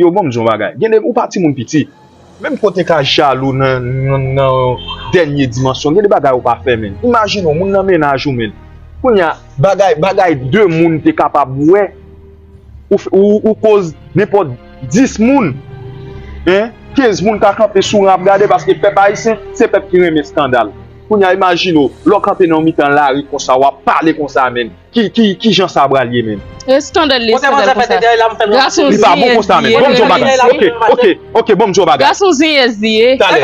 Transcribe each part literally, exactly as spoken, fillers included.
Yo, bon, m di yon bagay. Gen de, ou pa timoun piti. Menm kote ka jalou nan, nan, nan dènye dimansyon, gen de bagay ou pa fè, menn. Imajine w, moun nan mennaj ou, menn. Kounye a, bagay, bagay de moun te kapab wè, ou, f- ou, ou koz nenpòt dis moun, en, kenz moun ka kanpe sou w ap gade, paske pèp ayisyen, se pèp ki renmen eskandal. Kounye a, imajine w, lè w kanpe nan mitan lari konsa, w ap pale konsa, menn. Ki, ki, ki jan sa pral ye, menm? Eskandal li, eskandal konsa. Gason ziyès li ye. Li pa bon konsa, menm. Bon, m di yon bagay. Ok, ok, ok, bon, m di yon bagay. Gason ziyès li ye. Talè.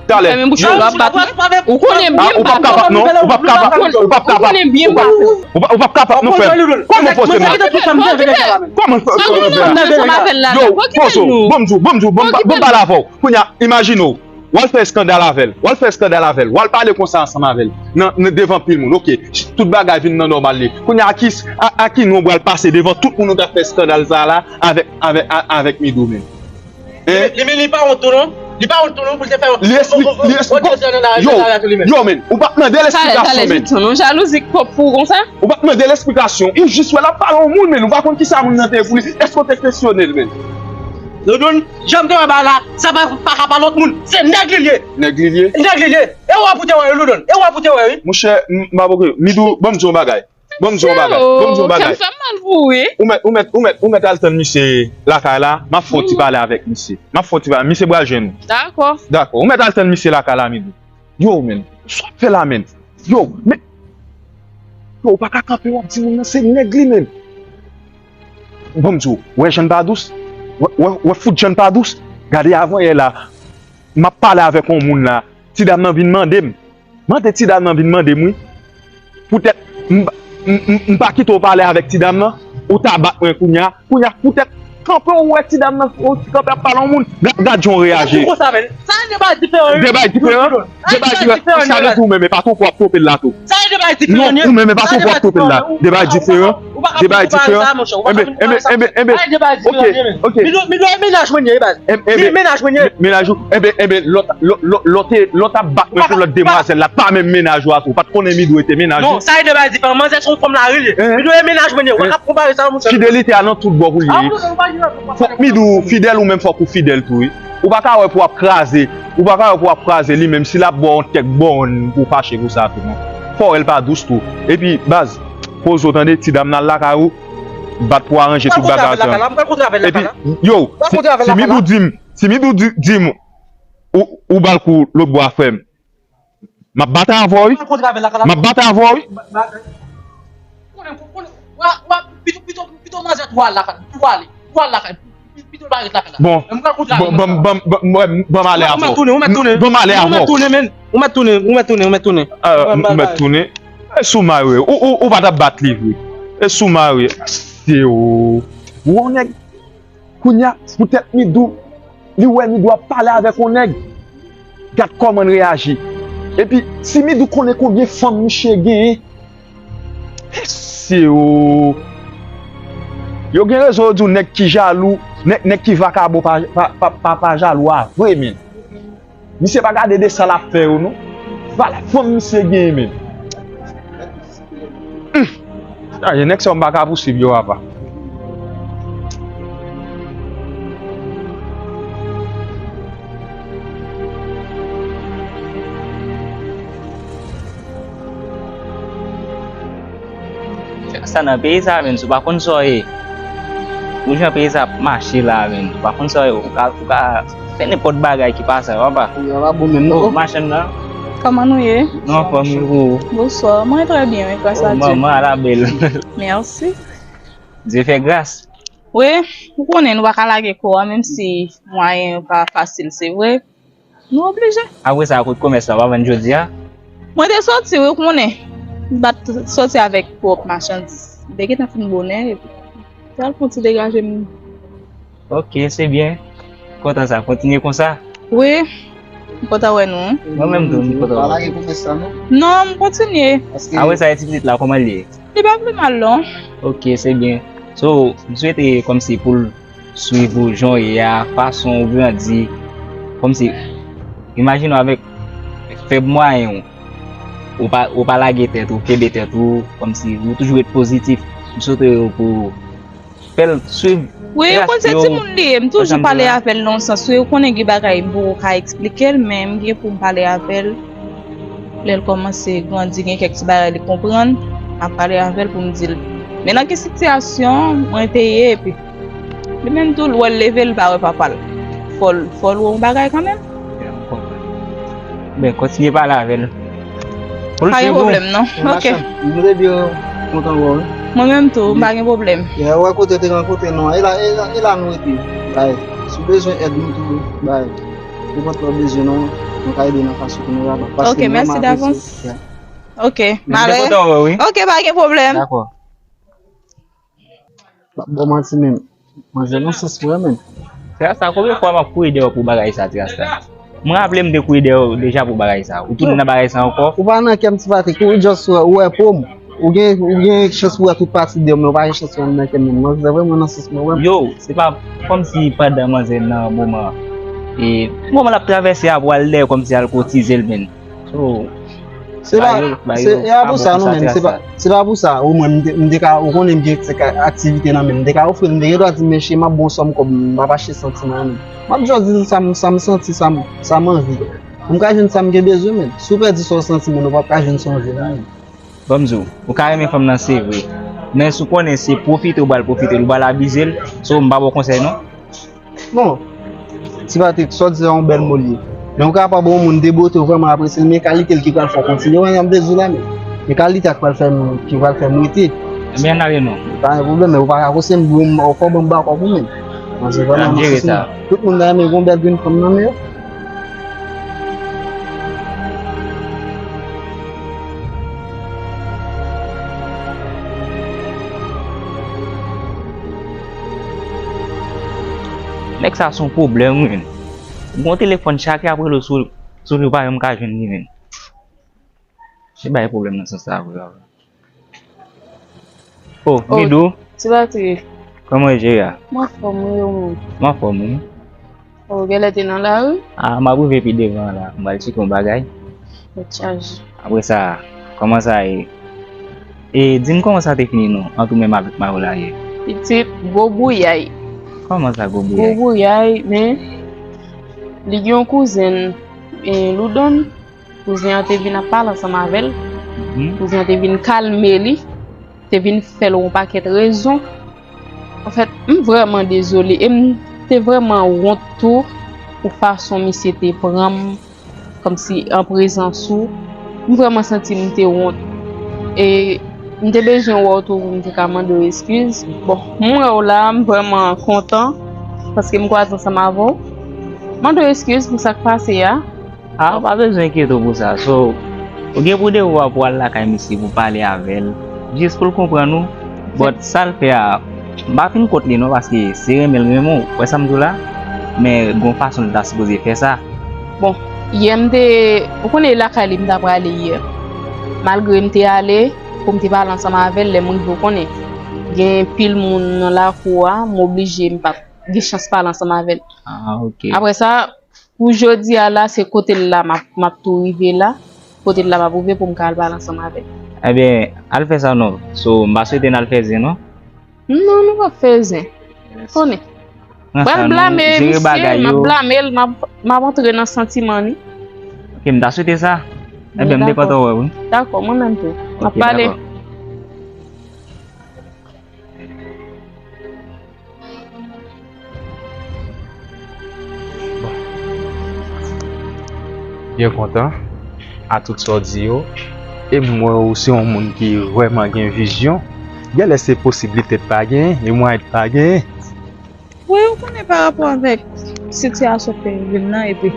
Talè. Fèmen bouch ou, w ap bat mwen. Ou konnen byen m pa fè. Ou p ap kapab, non. Ou p ap kapab. Ou p ap kapab. Ou konnen byen m pa fè. Ou p ap kapab, non, frè m. Kòman w fòse m la? Kòman w fòse m la? Yo, pozo. Bon, m di w, bon, m di w, bon, m pale avè w. Kounye a, imajine w. W al fè eskandal avè l. W al fè eskandal avè l. W al pale konsa ansanm avè l. Nan, nan devan pil moun. Ok. Tout bagay vin nan nòmal li. Kounye a, a ki, a, a ki non w pral pase devan tout moun ou t ap fè eskandal sa a la avèk, avèk, a- avèk Midou menm? Hein? Li, li, li pa wont tou non. Li pa wont tou non pou l te fè yon, li espli- yon, yon, li espli- yon dosye nan la- yo, nan la tou li menm. Yo, menn, ou pa t mande l esplikasyon, menn. Talè, talè, Jidson, non, jalouzi k pwòp pou w konsa? Ou pa t mande l esplikasyon. Ou jis wè l ap pale yon moun, menn. Ou pa konn kisa moun nan te ye pou li. Èske w te kesyone l, menn? Doudoun, jan m te wè bagay la, sa pa, pa ka pa lòt moun. Se nèg li ye. Nèg li ye? Nèg li ye. E w ap ou te wè, Doudoun. E w ap ou te wè, wi. Monchè, m, m pa poko. Midou, ban m di w yon bagay. Ban m di w yon bagay. Ban m di w yon bagay. Kè m fè m mal pou ou, wi. Ou mèt, ou mèt, ou mèt, ou mèt al tann misye lakay la. M ap fè yon ti pale avèk misye. M ap fè yon ti pale. Misye pral jwenn ou. Dakò. Dakò. Ou mèt al tann misye lakay la, Midou. Yo, menn. Sa w ap fè la, menn? Yo, men. Yo, ou pa ka kanpe w ap di moun nan se nèg li menm. Bon, m di w, wè jan n pa dous? Wè, wè, wè fout jan n pa dous? Gade avanyè la, m ap pale avèk yon moun la, ti dam nan vin mande m. Mande ti dam nan vin mande m, wi. Poutèt m, m, m, m pa kite w pale avèk ti dam nan, ou ta bat mwen kounye a. Kounye a, poutèt kanpe w wè ti dam nan, ou kanpe ap pale yon moun. Gad, gad jan w reyaji. Sa se de bagay diferan, wi. De bagay diferan? De bagay diferan. Sa vle di ou menm, e pa twonpe w ap twonpe l la tou. Sa se de bagay diferan, wi. Non, ou menm, e pa twonpe w ap twonpe l la. De bagay diferan. De bagay diferan. Enben, enben, enben, enben. Ok, ok. Midou, Midou, e mennaj mwen ye, baz. Enben, mennaj mwen ye. Mennaj ou. Enben, enben, lòt, lòt, lòt, lòt, lòt ap bat mwen pou lòt demwazèl la, pa menm mennaj ou a tou. Ou pa t konnen Midou rete mennaj ou. Non, sa se de bagay diferan. Manzè se yon fanm lari li ye. Midou e mennaj mwen ye. Ou pa ka konpare sa, monchè. Fidelite a nan tout bò pou li ye. Fòk Midou fidèl, ou menm fòk ou fidèl tou, wi. Ou pa ka wè pou w ap kraze. Ou pa ka wè pou w ap kraze li menm si l ap ba w yon tèk bòn pou w fache pou sa tou, non. Fò w wè l pa dous tou. Epi, baz, poze w tande, ti dam nan al lakay ou, bat pou aranje tout bagay ansanm. Epi, yo, si, si Midou di m, si Midou di, di m, ou, ou ba l kou lòt bò a, frè m, m ap batay avè w, wi. M ap batay avè w, wi. Konnen, konnen, w a, w a, pito, pito, pito manzè tou al lakay, tou ale, tou al lakay, pito l pa ret lakay la. Bon, bon, bon, bon, bon, bon, bon, m ale avè w. Ou mèt tounen, ou mèt tounen. Bon, m ale avè w. Ou mèt tounen, men. Ou mèt tounen, ou mèt tounen, ou mèt tounen. Ah, m mèt tounen. E sou mari w, ou, ou, ou pa t ap bat li vre. E sou mari w. Se ou. Ou yon nèg. Kounye a, poutèt Midou, li wè Midou ap pale avèk yon nèg. Gad kòman l reyaji. Epi, si Midou konnen konbyen fanm misye genyen, mesye o. Yo gen rezon yo di w nèg ki jalou, nèg, nèg ki vakabon pa, pa, pa, pa, pa jalou a vre, men. Misye pa gade de sa l ap fè yo, non. Valè fanm misye genyen menm. Humm. Chaje, nèg sa yo m pa ka pou swiv yo, apa. Sa nan peyi sa, menn, si w pa konn sa w ye. Pou jan peyi sa ap mache la, menn, si w pa konn sa w ye, ou ka, ou ka fè nenpòt bagay ki pa sa, papa. Wi, papa, bon menm, non. Oh, machann nan. Kòman nou ye? Nou anfòm, wi, pou ou? Bonswa, mwen trè byen, wi, gras a Dye. Oh, manman, ala bèl. Mèsi. Dye fè gras. Wi, ou konnen nou pa ka lage kò a, menm si mwayen yo pa fasil, se vre. Nou oblije. Apre sa, kot komès la, w pa vann jodi a? Mwen te soti, wi, ou konnen. M pa t soti avèk twòp machandiz. M te gentan fin bonè, epi m te al fè yon ti degaje m. Ok, se byen. Kontan sa, kontinye konsa. Wi, m kontan wè nou. Mwen menm tou, m kontan wè nou. Pa lage komès la, non? Non, m kontinye. Apre sa, e ti pitit la, kòman l ye? Li pa pi mal, non. Ok, se byen. So, m swete kòmsi pou l swiv ou jan w ye a, fason w grandi. Kòmsi, imajine w avèk fèb mwayen w. Ou pa, ou pa lage tèt ou, kenbe tèt ou, kòmsi ou toujou ret pozitif. M swete w pou fè l swiv Wi, ou konn se timoun li ye, m toujou pale avè l nan yon sans. Wi, ou konnen gen bagay m poko ka eksplike l, men m gen pou m pale avè l. Lè l kòmanse grandi, gen kèk ti bagay li konprann, m ap pale avè l pou m di l. Men nan ki sitiyasyon mwen te ye, epi li menm tou, l wè l leve, l pa wè papa l. Fò l, fò l wè yon bagay kanmenm. M konprann. Ben, kontinye pale avè l. Pa gen pwoblèm, non. Ok. Nou te byen kontan wè w, wi. Mwen menm tou, m pa gen pwoblèm. Ya, wè kote te rankontre nou an. E la, e la, e la nou rete. Bay. Si w bezwen èd nou tou, bay. Nenpòt lè w bezwen nou, nou ka ede nan fason ke nou kapab. Paske nou vrèman apresye. Ok, mèsi davans. Ya. Ok, m ale. M te kontan wè w, wi. Ok, pa gen pwoblèm. Dakò. M ap ba w manti menm. Manzè nan sans mwen menm. Ti Rasta, konbyen fwa m ap kouri dèyè w pou bagay sa, Ti Rasta? M raple m te kouri dèyè w deja pou bagay sa. Ou tounen nan bagay sa ankò? Ou pa nan kè m, Ti Patrik. Ou just wè, ou wè po m. Ou gen, ou gen chans pou wè tout pati de m, men ou pa gen chans wè m nan kè m menm. Manzè vrèman nan sans mwen, wè m. Yo, se pa kòmsi pandan manzè nan moman, e, moman l ap travèse a pou al dèyè kòmsi al kotize l, menn. So, se pa, se, e pa pou sa non, men se pa, se pa pou sa. Ou mwen, m te, m te ka, ou konnen m gen kèk aktivite nan men m. M te ka ofri l, m te gen dwa di, "Mesye, m ap bon sòm kòb, m p ap achte santi m anyen." M ap jis di l sa m, sa m santi, sa m, sa m anvi. Pou m ka jwenn sa m gen bezwen, men. Si w pèdi sa w santi, men ou p ap ka jwenn sa w anvi la, men. Ban m di w, ou ka renmen fanm nan, se vre. Men si w konnen se pwofite ou pral pwofite l, ou pral abize l, so, m pa ba w konsèy non. Bon, Ti Patrik, sa w di a yon bèl mo l ye. Men ou kapab wè yon moun de bote, ou vrèman apresye l, men kalite l ki pral fè w kontinye. Wè, n ap de di w la, men. Men kalite a ki pral fè m, ki pral fè m rete. Ebyen, n ale non. Pa gen pwoblèm, men ou pa ka konse m, ou fò ban m bakòp ou menm. Manzè vrèman nan sans mwen. Tout moun ta renmen gen yon bèl grenn fanm nan men yo. Nèg sa se yon pwoblèm, wi, menn. Gon telefòn chak lè ap rele w sou, sou li, ou pa janm ka jwenn li, menn. Se bay pwoblèm nan sans sa, vre, vre. Oh, Midou. Ti Patrik. Kòman w ye, Jera? M anfòm, wi, ou menm? M anfòm, wi. Oh, genlè te nan lari? Ah, m ap rive pi devan la. M pral tcheke yon bagay. Tèt chaje. Apre sa, kòman sa ye? E, di m kòman sa te fini non, ant ou menm avèk mari w la yè? Pitit, gwo gouyay. Kòman sa, gwo gouyay? Gwo gouyay, men li gen yon kouzen, e, Loudon. Kouzen an te vin ap pale ansanm avè l. Mhm. Kouzen an te vin kalme li, te vin fè l yon pakèt rezon. Anfèt, m vrèman dezole e m te vrèman wont tou pou fason misye te pran m, kòmsi an prezans ou. M vrèman santi m te wont. E m te bezwen wè w tou pou m te ka mande w eskiz. Bon, m wè w la, m vrèman kontan paske m kwaze ansanm avè w. Mande w eskiz pou sa k pase a. Ah, ou pa bezwen enkyete w pou sa. So, ou gen pou devwa pou al lakay misye, pou pale avè l, jis pou l konprann ou. But sa l fè a, m pa fin kont li non, paske se renmen l renmen w. Ou wè sa m di w la? Men gon fason l ta sipoze fè sa. Bon, yè m te, ou konnen lakay li m ta prale yè. Malgre m te ale, pou m te pale ansanm avè l, lè m rive, ou konnen, gen pil moun nan lakou a, m oblije m pa t gen chans pale ansanm avè l. Ah, ok. Apre sa, pou jodi a la, se kote l la m ap, m ap tou rive la. Kote l la m ap rive pou m ka al pale ansanm avè l. Ebyen, al fè sa non. So, m pa swete n al fè zen non. Non, nou p ap fè zen. Konnen. Pral blame misye, m ap blame l, m ap, m ap antre nan santiman li. Ok, m ta swete sa. Ebyen, m te kontan wè w, wi. Dakò, mwen menm tou. N ap pale. Ok, dakò. Bon. Byen kontan a tout sa w di yo. E m wè w se yon moun ki vrèman gen vizyon. Genlè se posiblite pa genyen, e mwayen pa genyen. Wi, ou konnen pa rapò avèk sitiyasyon peyi m nan, epi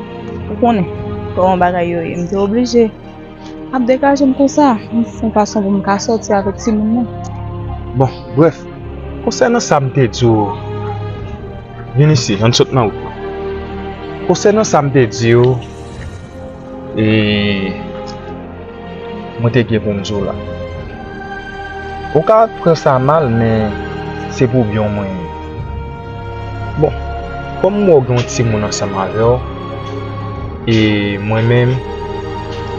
ou konnen kòman bagay yo ye, m te oblije ap degaje m konsa, m fè yon fason pou m ka sòti avèk timoun nan. Bon, brèf, konsènan sa m te di w, vin isi, ann sot nan wout la. Konsènan sa m te di w, e, mwen te gen pou m di w la. Ou ka pran sa mal, men se pou byen w mwen ye. Bon, kòm m wè w gen yon timoun ansanm avè w, e mwen menm,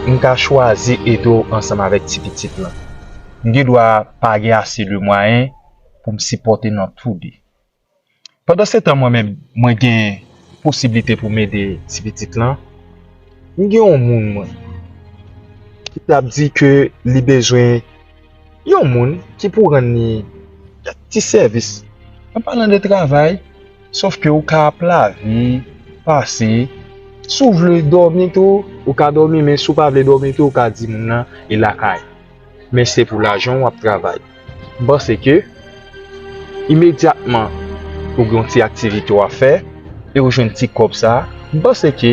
m ka chwazi ede w ansanm avèk ti pitit lan. M gen dwa pa gen ase de mwayen pou m sipòte nou tou de. Pandansetan, mwen menm, mwen gen posiblite pou m ede ti pitit lan, m gen yon moun, mwen, ki t ap di ke li bezwen yon moun ki pou rann li kèk ti sèvis. An palan de travay, sòf ke ou ka ap lave, pase, si w vle dòmi tou, ou ka dòmi, men si w pa vle dòmi tou, ou ka di moun nan e lakay. Men se pou lajan w ap travay. M panse ke imedyatman ou gen yon ti aktivite w ap fè e ou jwenn ti kòb sa, m panse ke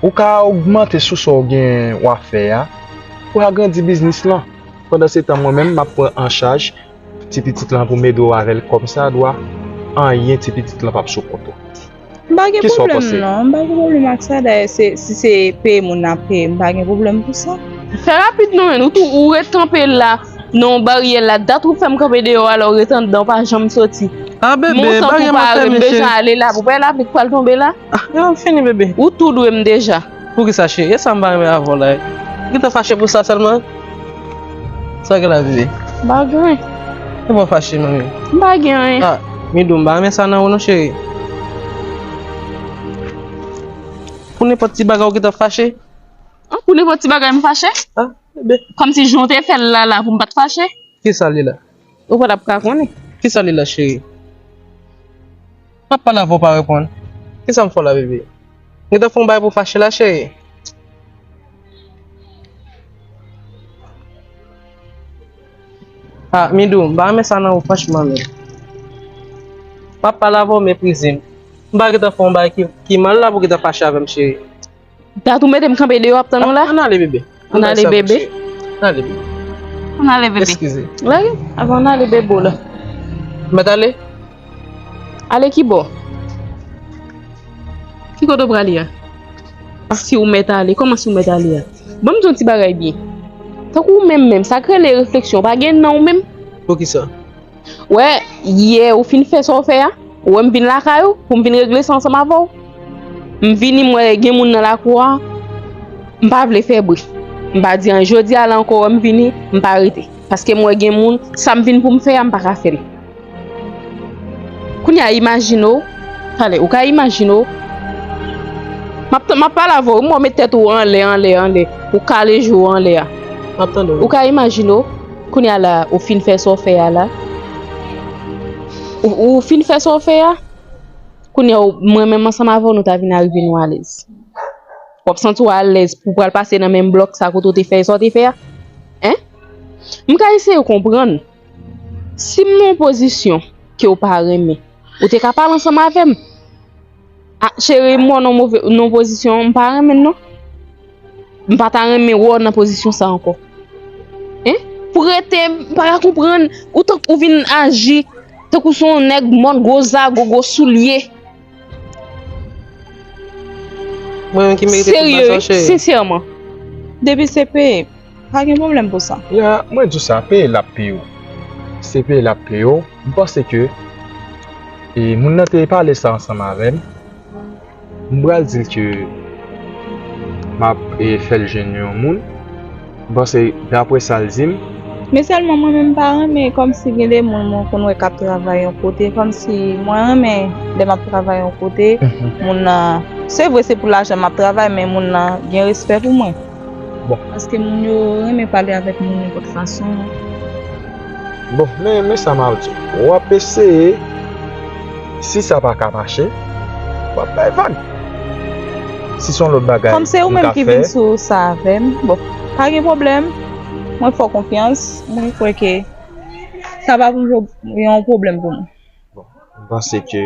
ou ka ogmante sou sa w gen w ap fè a pou agrandi biznis lan. Pandansetan, mwen menm, m ap pran an chaj ti pitit lan pou m ede w avè l kòmsadwa. Anyen ti pitit lan p ap sou kont ou. M pa gen Kisa w pwoblèm panse? Non, m pa gen pwoblèm ak sa. Dayè, se, si se peye moun nan ap peye, m pa gen pwoblèm pou sa. Fè rapid non, men ou tou, ou ret kanpe la, nan yon baryè la, dat ou fè m kanpe deyò a, lè w ret anndan, w pa janm soti. Ah, bebe, Mon san baryè pou m ap pare, fèmen, m bezwen cheri. Ale la, pou pa lapli k pral tonbe la. Ah, yo fini, bebe. Ou tou dwe m deja. Poukisa, cheri? E sa m pa renmen avè w la. Ou gentan fache pou sa sèlman? Sa gen la, bebe? M pa gen anyen. E pa fache, manmi. M pa gen anyen. Ah, Midou, m pa renmen sa nan ou non, cheri. Pou nenpòt ti bagay ou gentan fache? Ah, pou nenpòt ti bagay m fache? Ah, bebe. Kòmsi jan w te fè l la, la, pou m pa t fache? Kisa li la? Ou pa t ap ka konnen. Kisa li la, cheri? M ap pale avè w, pa reponn. Kisa m fè w la, bebe? Gentan fè yon bagay pou fache la, cheri. Ah, Midou, m pa renmen sa nan ou, franchman, menm. M ap pale avè w, meprize m. M pa gentan fè yon bagay ki, ki mal la pou gentan fache avè m, cheri. Dat ou mete m kanpe deyò ap tann ou la? Ann ale, bebe. Ann ale, bebe. Ann ale, bebe. Ann ale, bebe. Eskize. Lage, avan ann ale, bebe w la. Mèt ale? Ale ki bò? Ki kote w prale a? Si w mèt ale, kòman si w mèt ale a? Ban m di yon ti bagay byen. Tankou ou menm menm, sa k rele refleksyon, w pa gen nan ou menm? Poukisa? Wè, yè ou fin fè sa w fè a, ou wè m vin lakay ou pou m vin regle sa ansanm avè w. M vini, m wè gen moun nan lakou a, m pa vle fè bri. M pa di anyen. Jodi a la ankò, wè m vini, m pa rete. Paske m wè gen moun, sa m vin pou m fè a, m pa ka fè l. Kounye a, imajine w, talè, ou ka imajine w, m ap, m ap pale avè w, m wè w met tèt ou anlè, anlè, anlè, ou kale je w anlè a. M ap tande w. Ou ka imajine w, Kounye a la, ou fin fè sa w fè a la. Ou, ou fin fè sa w fè a. Kounye a, ou, mwen menm ansanm avè w, nou ta vin arive nou alèz. W ap santi w alèz pou w pral pase nan menm blòk sa kote w te fè sa w te fè a? Hein? M ka eseye konprann. Si m nan yon pozisyon ke w pa renmen, ou te ka pale ansanm avè m. Ah, cheri, m wè w nan move, nan pozisyon, m pa renmen l non. M pa ta renmen wè w nan pozisyon sa ankò. Hein? Pou rete, m pa ka konprann, ou tank, ou vin aji tankou se yon nèg mòn, gwo zago, gwo soulye. Mwen menm ki merite tout bagay sa, cheri. Serye, wi, sensèman. Depi se peye, pa gen pwoblèm pou sa. Ya, mwen di w sa, peye l ap peye w. Se peye l ap peye w. M panse ke, e, moun nan te pale sa ansanm avè m. M pral di l ke m ap, e, fè l jwenn yon moun. M panse, daprè sa l di m. Men sèlman mwen menm m pa renmen kòmsi gen de moun mwen konn wè k ap travay yon kote. Kòmsi mwen renmen lè m ap travay yon kote, mhm, moun nan, se vre se pou lajan m ap travay, men moun nan gen respè pou mwen. Bon. Paske moun yo renmen pale avèk moun nenpòt fason. Bon, men, men sa m ap di w. W ap eseye, si sa pa ka mache, w ap bay vag. Si se yon lòt bagay nou ka fè. Kòm se ou menm ki vin sou sa avè m, bon, pa gen pwoblèm. Mwen fè w konfyans, mwen kwè ke sa pa pou yon pwoblèm pou mwen. Bon, m panse ke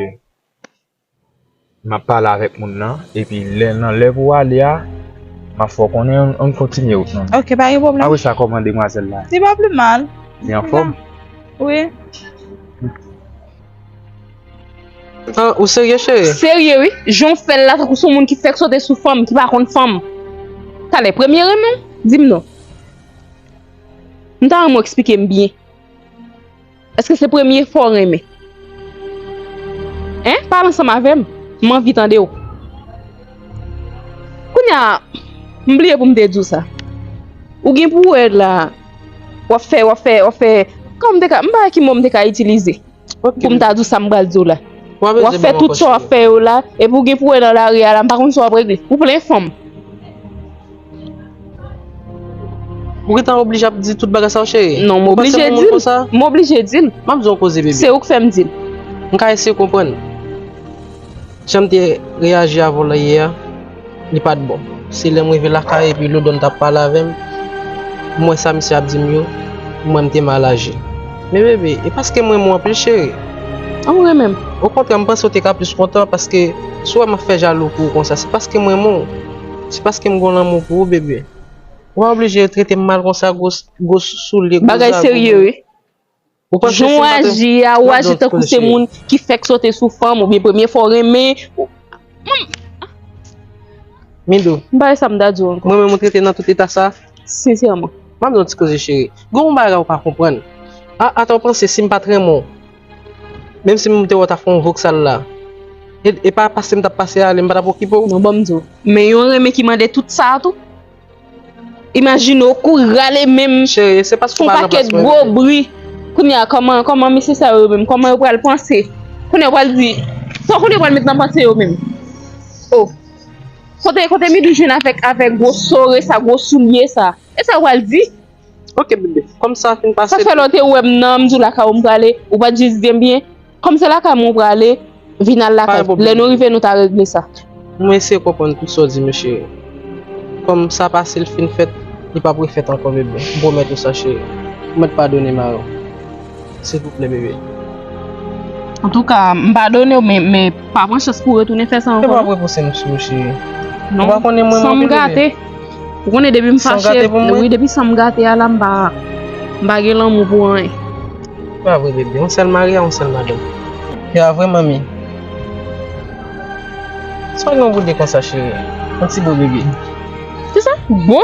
M ap pale avèk moun nan, epi lè nan lè pou w ale a, m ap fè w konnen, ann, ann kontinye wout nou. Ok, pa gen pwoblèm. Apre sa, kòman demwazèl la? Li pa pi mal. Li anfòm? Wi. Ah, ou serye, cheri? Serye, wi. Jan w fè l la, tankou se yon moun ki fèk sote sou fanm, ki pa konn fanm. Talè, premye renmen w? Di m non. M ta renmen w eksplike m byen. Èske se premye fwa w renmen? Hein? Pale ansanm avè m. M anvi tande w. Kounye a, m bliye pou m te di w sa. Ou gen pou wè la, w ap fè, w ap fè, w ap fè, kòman m te ka, m pa wè ki mo m te ka itilize. Pou m ta di w sa m pral di w la. W ap fè tout sa w ap fè yo la, epi w gen pou wè nan lari a la, m pa konn sa w ap regle. Ou plen fanm. Ou gentan oblije ap di tout bagay sa yo, cheri? Non, m oblije di l. M oblije di l. M ap di w yon koze, bebe. Se ou k fè m di l. M ka eseye konprann. Jan m te reyaji avè w la yè a, li pa t bon. Se lè m rive lakay epi Loudon t ap pale avè m, m wè sa misye ap di m yo, m wè m te mal aji. Men bebe, e paske m renmen w anpil, cheri. An, ou renmen m? Okontrè, m panse w te ka plis kontan paske si w wè m ap fè jalou pou ou konsa, se paske m renmen w. Se paske m gen lanmou pou ou, bebe. Ou pa oblije trete m mal konsa, gwo, gwo soulye, gwo zago. Bagay serye, wi. Jan w aji a, ou aji tankou se moun ki fèk sote sou fanm, oubyen premye fwa w renmen. Mido, m pa wè sa m ta di w ankò. Mwen menm ou trete nan tout eta sa? Sensèman. M ap di w yon ti koze, cheri. Gen yon bagay ou pa konprann. A, ata w panse si m pa t renmen w, menm si m te wè w ta fè yon voksal la, e, e pa pase m t ap pase ale, m pa t ap okipe w? Non, ban m di w. Men yon renmen ki mande tout sa a tou. Imajine w kou rale menm. Cheri, se paske w pa nan plas mwen, bebe. Fon pakèt gwo bri. Kounye a, kòman, kòman mesye sa yo menm? Kòman yo pral panse? Kounye a, yo pral di, sa w konnen yo pral met nan panse yo menm? Oh. Kote, kote Midou jwenn avèk, avèk gwo sore sa, gwo soulye sa? E sa yo pral di? Ok, bebe. Kòm sa fin pase. Sa fè lè w te wè m nan, m di w lakay ou m prale, ou pa t jis di m byen. Kòm se lakay mwen ou prale, vin al lakay. Lè nou rive, nou ta regle sa. Mwen eseye konprann tout sa w di m, cheri. Kòm sa pase, l fin fèt, li p ap refèt ankò, bebe. M pwomèt ou sa, cheri. Ou mèt padone m avè w. Silvouplè, bebe. Antouka, m padone w, men, men pa pran chans pou w retounen fè sa ankò, non. Ou p ap repouse m sou ou, cheri. Non. Ou pa konnen mwen, san m gate. Ou konnen depi m fache, wi, depi san m gate a la, m pa, m pa gen lanmou pou anyen. Pa vre, bebe. Yon sèl mari a yon sèl madanm. Ya vre, manmi. Sa w gen w boude konsa, cheri? Yon ti bo bebe. Kisa? Bo?